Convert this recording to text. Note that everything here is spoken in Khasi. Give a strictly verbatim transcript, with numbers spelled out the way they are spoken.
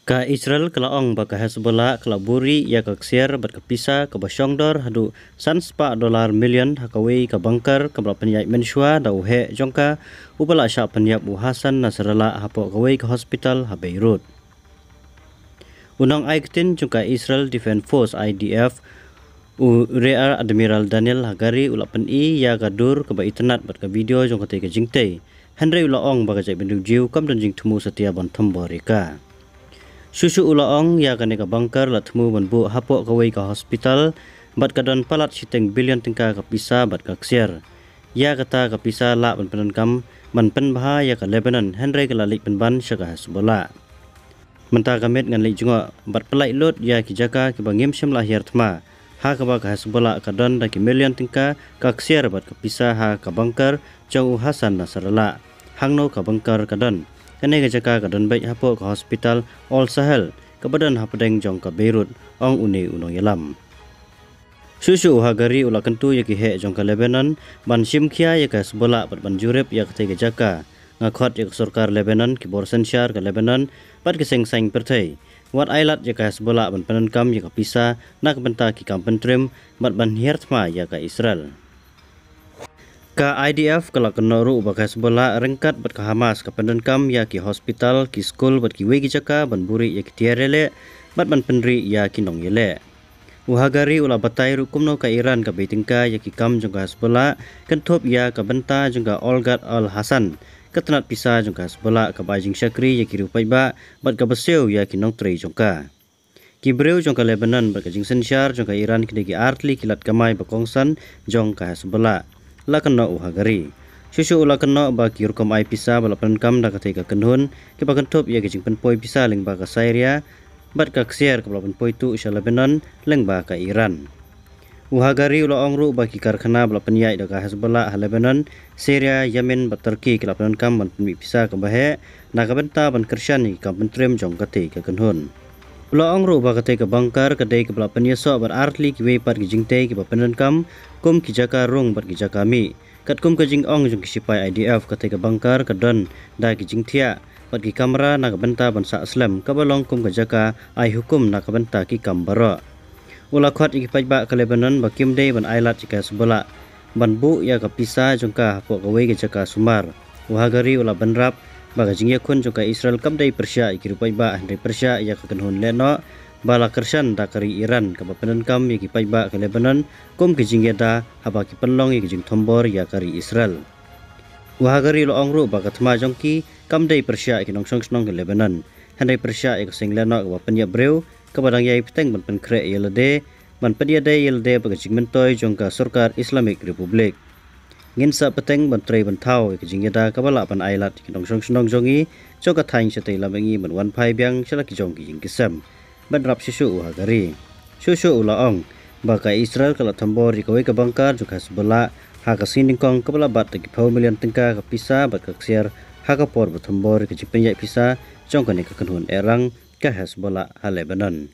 Ka Israel ka la ong ba ka Hezbollah ka la buhrieh ïa ka ksiar bad ka pisa kaba shongdor haduh san spah dollar million ha kawei ka bunker kaba la pynïaid mynshuwa da u heh jong ka uba la shah pynïap, u Hassan Nasrallah, hapoh kawei ka hospital ha Beirut. U nongai ktien jong ka Israel Defense Force, I D F, u Rear Admiral Daniel Hagari u la pyni ïa ka dur kaba itynnad bad ka video jong katei ka jingtei. Hynrei u la ong ba ka jaitbynriew Jiw kam don jingthmu satia ban thombor ïa ka. Shuh shuh u la ong ïa kane ka bunker la thmu ban buh hapoh kawei ka hospital bad ka don palat shiteng billion tyngka ka pisa bad ka ksiar. Ïa kata ka pisa lah ban pyndonkam ban pynbha ïa ka Lebanon, hynrei ka la leit pynban sha ka Hezbollah. Mynta ka miet ngan leit jngoh bad pyllait lut ïa ki jaka kiba ngim shym la hiar thma, ha kaba ka Hezbollah ka don da ki million tyngka ka ksiar bad ka pisa ha ka bunker jong u Hassan Nasrallah. Hangno ka bunker ka don? Kane ka jaka ka don beit hapoh ka hospital Al Sahel kaba don hapdeng jong ka Beirut, ong une u nongïalam. Shuh shuh u Hagari u la kyntu ïa ki heh jong ka Lebanon ban shim khia ïa ka Hezbollah bad ban jurip ïa katei ka jaka. Nga khot ïa ka sorkar Lebanon, ki bor synshar ka Lebanon bad ki seng saiñ pyrthei, wat ailad ïa ka Hezbollah ban pyndonkam ïa ka pisa na ka bynta ki kam pyntriem bad ban hiar thma ïa ka Israel. Ka I D F ka la kynnoh ruh ba ka Hezbollah ryngkat bad ka Hamas ka pyndonkam ïa ki hospital, ki skul bad kiwei ki jaka ban buhrieh ïa ki tiar ïaleh bad ban pynrieh ïa ki nongïaleh. U Hagari u la batai ruh kumno ka Iran ka bei tyngka ïa ki kam jong ka Hezbollah, kynthup ïa ka bynta jong ka Olghat Al Hassan, ka tnat pisa jong ka Hezbollah kaba ai jingshakri ïa ki riew paidbah bad kaba siew ïa ki nongtrei jong ka. Ki briew jong ka Lebanon bad ka jingsynshar jong ka Iran ki dei ki artylli ki lad kamai ba kongsan jong ka Hezbollah, la kynnoh u Hagari. Shuh shuh u la kynnoh ba ki rukom ai pisa ba la pyndonkam da katei ka kynhun kiba kynthup ïa ki jingpynpoi pisa lyngba ka Syria bad ka ksiar kaba la pynpoi tuh sha Lebanon lyngba ka Iran. U Hagari u la ong ruh ba ki karkhana ba la pynïaid da ka Hezbollah ha Lebanon, Syria, Yemen bad Turkey ki la pyndonkam ban pynmih pisa kaba heh na ka bynta ban kyrshan ïa ki kam pyntriem jong katei ka kynhun. U la ong ruh ba katei ka bunker ka dei kaba la pynïasoh bad artylli kiwei pat ki jingtei kiba pyndonkam, kum ki jaka rung bad ki jaka mih. Katkum ka jingong jong ki shipai I D F, katei ka bunker ka don da ki jingthiah bad ki kamra na ka bynta ban sah slem, kaba long kum ka jaka ai hukum na ka bynta ki kam baroh. U la khot ïa ki paidbah ka Lebanon ba kim dei ban ailad ïa ka Hezbollah ban buh ïa ka pisa jong ka hapoh kawei ka jaka sumar. U Hagari u la bynrap ba ka jingïakhun jong ka Israel kam dei pyrshah ïa ki riew paidbah, hynrei pyrshah ïa ka kynhun lehnoh ba la kyrshan da ka ri Iran kaba pyndonkam ïa ki paidbah ka Lebanon kum ki jingïada haba ki pynlong ïa ki jingthombor ïa ka ri Israel. U Hagari u la ong ruh ba ka thma jong ki kam dei pyrshah ïa ki nongshong shnong ka Lebanon, hynrei pyrshah ïa ka seng lehnoh kaba pynïap briew, kaba dang ïai bteng ban pynkhreh ïa lade, ban pynïadei ïa lade bad ka jingmyntoi jong ka Sorkar Islamic Republic. Ngin sa bteng ban trei ban thaw ïa ka jingïada kaba lah ban ailad ïa ki nongshong shnong jong ngi jong ka thaiñ shatei lam ïa ngi ban wan phai biang sha la ki jong ki jingkyrshan, bynrap shuh shuh u Hagari. Shuh shuh u la ong ba ka Israel ka la thombor ïa kawei ka bunker jong ka Hezbollah ha ka sngi nyngkong, kaba la bat da ki phew million tyngka ka pisa bad ka ksiar, ha ka por ba thombor ïa ka jingpynïaid pisa jong kane ka kynhun eh rang, ka Hezbollah, ha Lebanon.